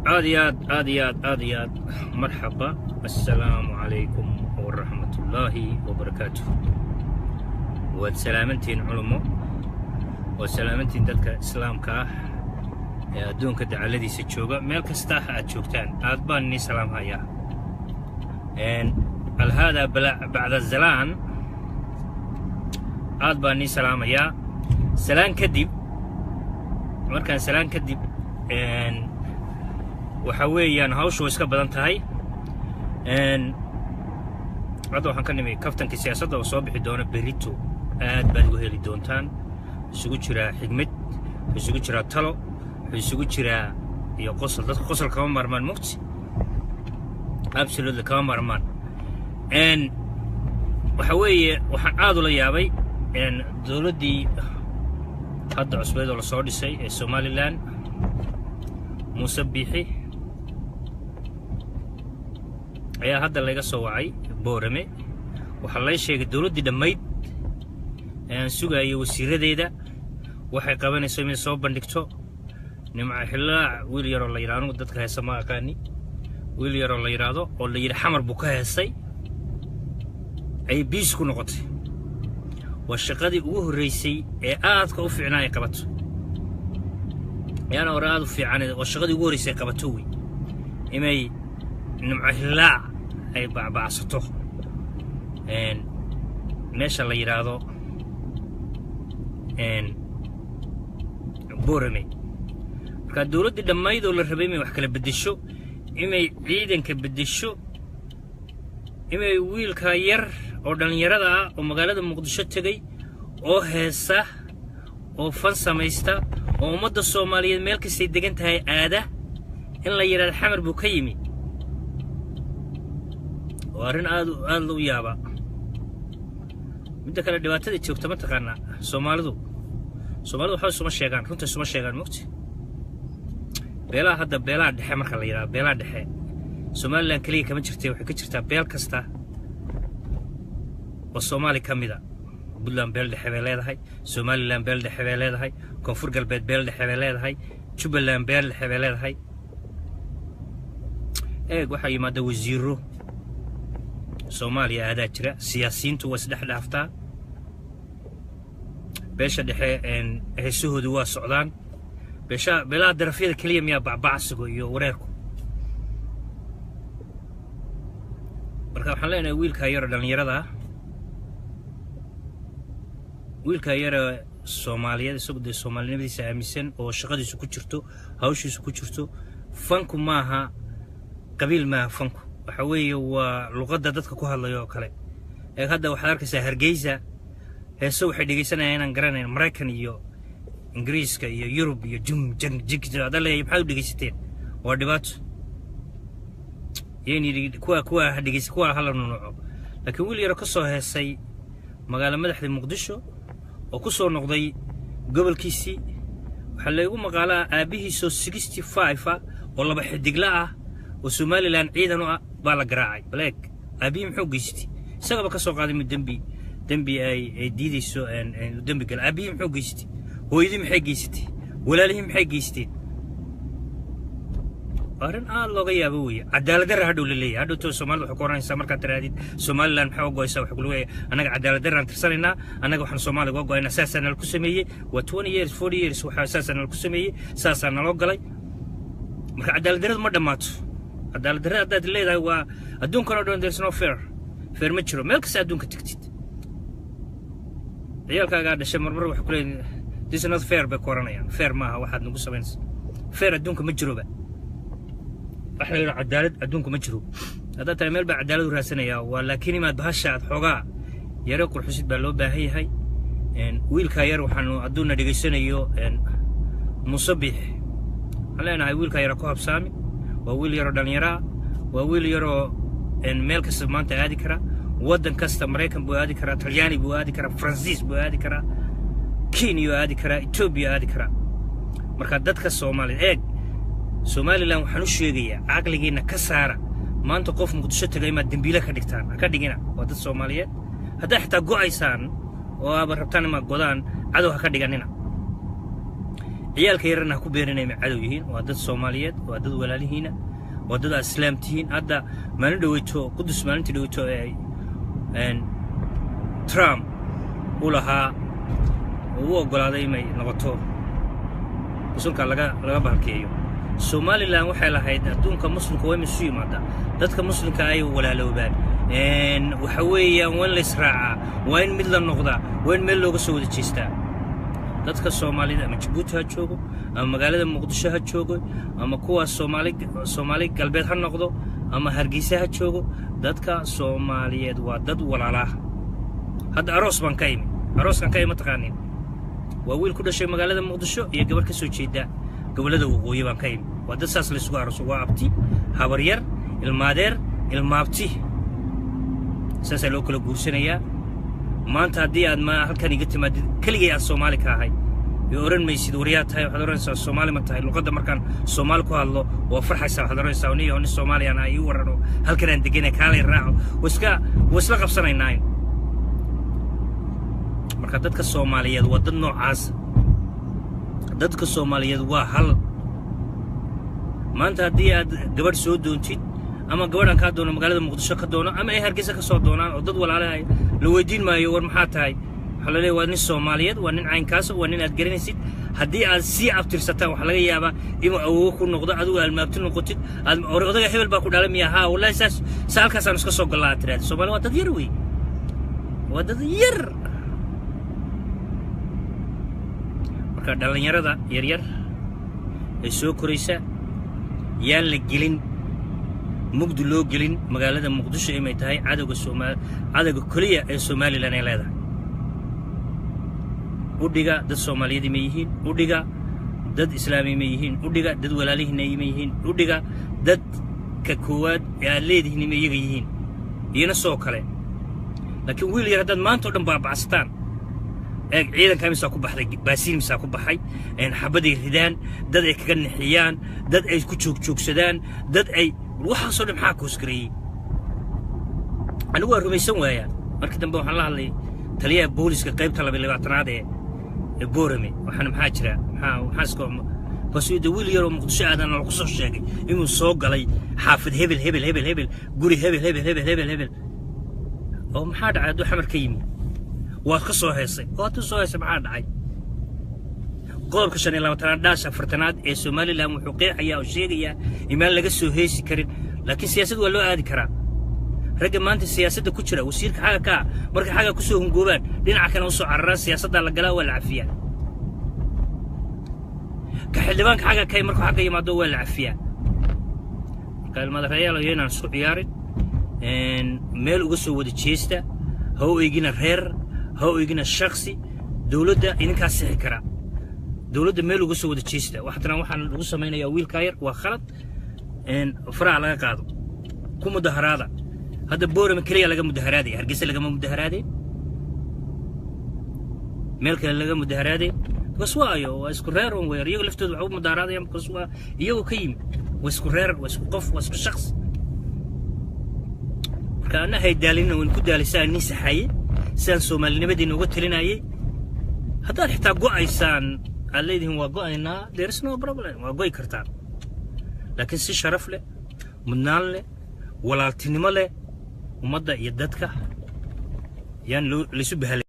Aad iyo aad, aad iyo aad, aad iyo aad. Marxaba, assalaamu calaykum waraxmatullaahi wabarakaatuh. Waad salaamantihiin culumo, waad salaamantihiin dadka islaamka ah ee adduunka dacaladiisa jooga. Meel kasta aad joogtaan, aad baan inii salaam hayaa. Alhaada bacda zalaan, aad baan inii salaamayaa. Salaan kadib, markaan salaan kadib, waxa weeyaan hawshu way iska badan tahay. Hadda waxaan ka nimi kaftankii siyaasadda oo soo bixi doona berito. Aad baad uga heli doontaan. Isugu jiraa xigmad, wuxuu isugu jiraa talo, wuxuu isugu jiraa iyo qosol. Dadka qosol kama maarmaan, mugti? Absolutely kama maarmaan. Waxa weeye, waxaan aad ula yaabay dowladdii hadda cusbeed oo lasoo dhisay ee Somaliland, Muuse Biixi ayaa hadda layga soo wacay Boorame. Waxaa lay sheegay dowladdii dhammayd ee aan sugaayay wasiiradeeda waxay qabanayso inay soo bandhigto. Nimca Xillaac, wiil yaroo la yidhahdo, anigu dadka heesa ma aqaani, wiil yaroo la yidhaahdo oo la yidhi Xamar buu ka heesay, ayay biis ku noqotay. Waa shaqadii ugu horreysay ee aadka u fiicnaa ay qabato. Yaana hore aad u fiican, waa shaqadii ugu horreysay ay qabato wey, inay Nimco Hillaac ay bacbacsato meesha la yidhaahdo Boorame. Marka dowladdii dhammayd oo la rabay inay wax kala beddesho, inay ciidanka beddesho, inay wiilka yar oo dhallinyarada ah oo magaalada Muqdisho tegey oo heesa oo fan samaysta oo ummadda Soomaaliyeed meel kastay degan tahay aada, in la yidhahdo Xamar buu ka yimi, waa arrin aad aad lou yaaba. Midda kale, dhibaatada joogta ma taqaanaa? Soomaalidu waxba isuma sheegaan, runta isuma sheegaan, mugti? Beelaha hadda, beelaha dhexe marka la yidhahdo, beelaha dhexe Somaliland keliya kama jirtay, waxay ka jirtaa beel kasta oo Soomaali ka mida. Puntland beel dhexe bay leedahay, Somaliland beel dhexe bay leedahay, Koonfur Galbeed beel dhexe bay leedahay, Jubbaland beel dhexe bay leedahay. Eeg, waxaa yimaada wasiiro Soomaaliya aadaa jira, siyaasiyiintu waa isdhex dhaaftaa. Beesha dhexe heesahoodu waa socdaan. Beesha beelaha darafyada keliya miyaa bacbacsigo iyo wareerku? Marka waxaan leenahay wiilkaa yaro dhallinyarada ah, wiilkaa yaro Soomaaliyeed, isagu dee soomaalinimadiisa aaminsan oo shaqadiisu ku jirto, hawshiisu ku jirto. Fanku maaha qabiil, maaha fanku. Waxa weeye waa luqadda dadka ku hadlayo oo kale. Ee hadda waxaad arkaysaa Hargeysa heese waxay dhegaysanayaan inaan garanayn Maraykan iyo Ingiriiska iyo Yurub iyo jum jang jig. Hadda leeyahay, maxaad u dhegaysateen? Waa dhibaato. Yayni kuwa ha dhegaysa, kuwa hala nunuco. Laakiin wiil yaro ka soo heesay magaalo madaxda Muqdisho oo ku soo noqday gobolkiisii, waxaa laygu maqaalaa aabbihiisoo 65 ah oo laba xidigla ah oo Somaliland ciidan u ah baa la garaacay. Baleeg, aabbihii muxuu geystay? Isagaba ka soo qaaday mid dembi ay diidayso, dembi gala. Aabbihii muxuu geystay? Hooyadii maxay geysatay? Walaalihii maxay geysteen? Arrin aad looga yaabo weeye. Cadaalad darra hadhow la leeyahay. Hadhow to Soomaalida waxay ku oranaysaa, markaad tirahdid Somaliland maxaa u go'aysaa, waxay ku leeyahay annaga cadaalad darraan tirsanaynaa, annaga waxaan Soomaaliga uga go'aynaa saasaa nala ku sameeyey. Waa 20 years, 40 years, waxaa saasaa nala ku sameeyey, saasaa naloo galay. Marka cadaalad darradu ma dhammaato. Cadaalad darrada haddaad leedahay, waa adduunkan oo dhan. There's no fair, fair ma jiro. Meel kasta adduunka tagtid, ciyaalkaagaa dhashay marmar waxay ku leeyihin "This is not fair" bay ku oranayaan. Fair maaha waxaad nagu samaynaysa. Fair adduunka ma jiroba. Waxa la yidhaha cadaalad adduunka ma jiro. Haddaad tahay meel baa cadaalad u raadsanayaa waa, laakiin imaad bahasha aad xoogaa yare qurxisid baa loo baahan yahay. Wiilkaa yar waxaanu hadduuna dhegaysanayo Musabix, waxaan leenahay wiilkaa yara ku habsaami. Waa wiil yaroo dhallinyaraa, waa wiil yaroo meel kasta maanta aadi kara, waddan kasta. Maraykan buu aadi karaa, Talyaani buu aadi karaa, Faransiis buu aadi karaa, Kenya aadi karaa, Etoobiya aadi karaa. Marka dadka Soomaaliya, eeg, Somaliland waxaan u sheegayaa, caqligiinna ka saara maanta qof Muqdisho tagay imaad dembiile ka dhigtaan. Ha ka dhigina, waa dad Soomaaliyeed. Haddaa xitaa go'aysaan oo aaba rabtaan imaad godaan, cadow ha ka dhiganina. Ciyaalka yarana ha ku beerinay ma cadow yihiin. Waa dad Soomaaliyeed, waa dad walaalihiina, waa dad aad islaam tihiin. Hadda maalin dhaweyto, Qudus maalintii dhaweyto ee Trump u lahaa oo u oggolaaday inay noqoto musulka laga bahalkeeyo Somaliland, waxay lahayd adduunka Muslimka waa in isu yimaada, dadka Muslimka ay walaaloobaan. Waxa weeyaan waa in la israacaa, waa in mid la noqdaa, waa in meel looga soo wada jeestaa. Dadka Soomaalida, ama Jabuuti ha joogo, ama magaalada Muqdisho ha joogo, ama kuwa Soomaali Galbeed ha noqdo, ama Hargeysa ha joogo, dadka Soomaaliyeed waa dad walaalaa. Hadda aroos baan ka imi. Arooskan ka imi, mataqaanin, waa wiil ku dhashay magaalada Muqdisho iyo gabarh ka soo jeeda gobollada waqooyi baan ka imi. Waa dad saas laysugu arooso. Waa abti, habaryar, ilmaadeer, ilmaabti, saasaa loo kala guursanayaa. Maanta haddii aad ma halkan iga timaadid, keligay aad Soomaali ka ahay, iyo odhan maysid "Waryaa tahay?" Waxaad odhanaysaa "Soomaali ma tahay?" Luqadda markaan Soomaali ku hadlo waa farxaysaa. Waxaad odhanaysaa "Niyo, nin Soomaaliyaan ah, ii warrano, halkan aan deganay, kaalay raaco." Waa isla qabsanaynaa. Marka dadka Soomaaliyeed waa dad noocaas. Dadka Soomaaliyeed waa hal. Maanta haddii aad gabadh soo doontid, ama gabadhan kaa doono magaalada Muqdisho ka doono, ama ay Hargeysa ka soo doonaan, oo dad walaalahay, la weydiin maayo "War maxaa tahay?" Waxaa la leeyahay waa nin Soomaaliyeed, waa nin caynkaas, waa nin aad garanaysid. Haddii aad sii abtirsataan, waxaa laga yaabaa inuu awowo ku noqdo, adigu almaabti noqotid, aad "Odaga hebel baa ku dhalay miya? Haa, wallahi saas sa halkaasaan iska soo gallaa," aad tiraahda. Soomaali waa dad yar wey, waa dad yar. Marka dhallinyarada yaryar ee soo koraysa yaan la gelin mugdi, loo gelin magaalada Muqdisho inay tahay cadowga Sooma cadowga keliya ee Somaliland ay leedahay. U dhiga dad Soomaaliyeed ma yihiin, u dhiga dad Islaami ma yihiin, u dhiga dad walaalihiina ma yihiin, u dhiga dadka koowaad ee aad leedihiin ma iyaga yihiin, iyana soo kale. Laakiin wiil yar haddaad maanta o dhan baabacsataan, eeg ciidanka misaa ku baxday, baasiin misaa ku baxay, xabaday ridaan, dad ay kaga nixiyaan, dad ay ku joogjoogsadaan, dad ay waxaasoo dhan maxaa koosgareeyey? Anigu waa rumaysan waayaa. Markii dambe waxaan la hadlay taliyaha booliska qaybta 22aad ee Boorame. Waxaan maxaa jira, maxaa iska bas de wiil yaroo Muqdisho aadan lagu soo sheegay inuu soo galay xaafid hebel hebel hebel hebel, guri hebel hebel hebel hebel hebel, oo maxaa dhacay hadduu Xamar ka yimi? Waad ka soo heesay, oo hadduu soo heesay, maxaa dhacay? Qodobka 25aad dash 40aad ee Somaliland wuxuu qeexayaa oo sheegayaa imaan laga soo heesi karin, laakiin siyaasad waa loo aadi karaa. Ragga maanta siyaasadda ku jira, wasiirka xagga ka ah, markay xagga ku soo hungoobaan, dhinaca kale u soo cararaan, siyaasaddaa la galaa, waa la cafiyaa. Ka xildhibaanka xagga kay markuu xagga yimaado, waa la cafiyaa. Marka ilmadareyaal, iyo inaan isku ciyaarin, meel uga soo wada jeesta. Ha u eegina reer, ha u eegina shaksi. Dowladda idinkaa sixi kara. Dowladda meel uga soo wada jeesta. Waxaa waxaan lagu samaynayaa wiilkaa yar waa khalad, faraha laga qaado, ku mudaharaada. Hadda Boorama keliya laga mudaharaadaya, Hargeysa lagama mudaharaadeen, meel kale laga mudaharaadeen, because waayo waa isku reer un weer. Iyagu laftooda waxay u mudaharaadayaan because waa iyagoo ka yimi, waa isku reer, waa isku qof, waa isku shaqs. Marka anna hay daalina, wayn ku daalisaan nin saxaye sidaan Soomaalinimadiina uga talinayay. Haddaad xitaa go'aysaan, aad leedihiin "Waa go'aynaa," there is no problem, waa go'i kartaan, laakiin si sharaf leh, mudnaan leh, walaaltinimo leh, ummadda iyo dadka yaan loo laysu bahalay.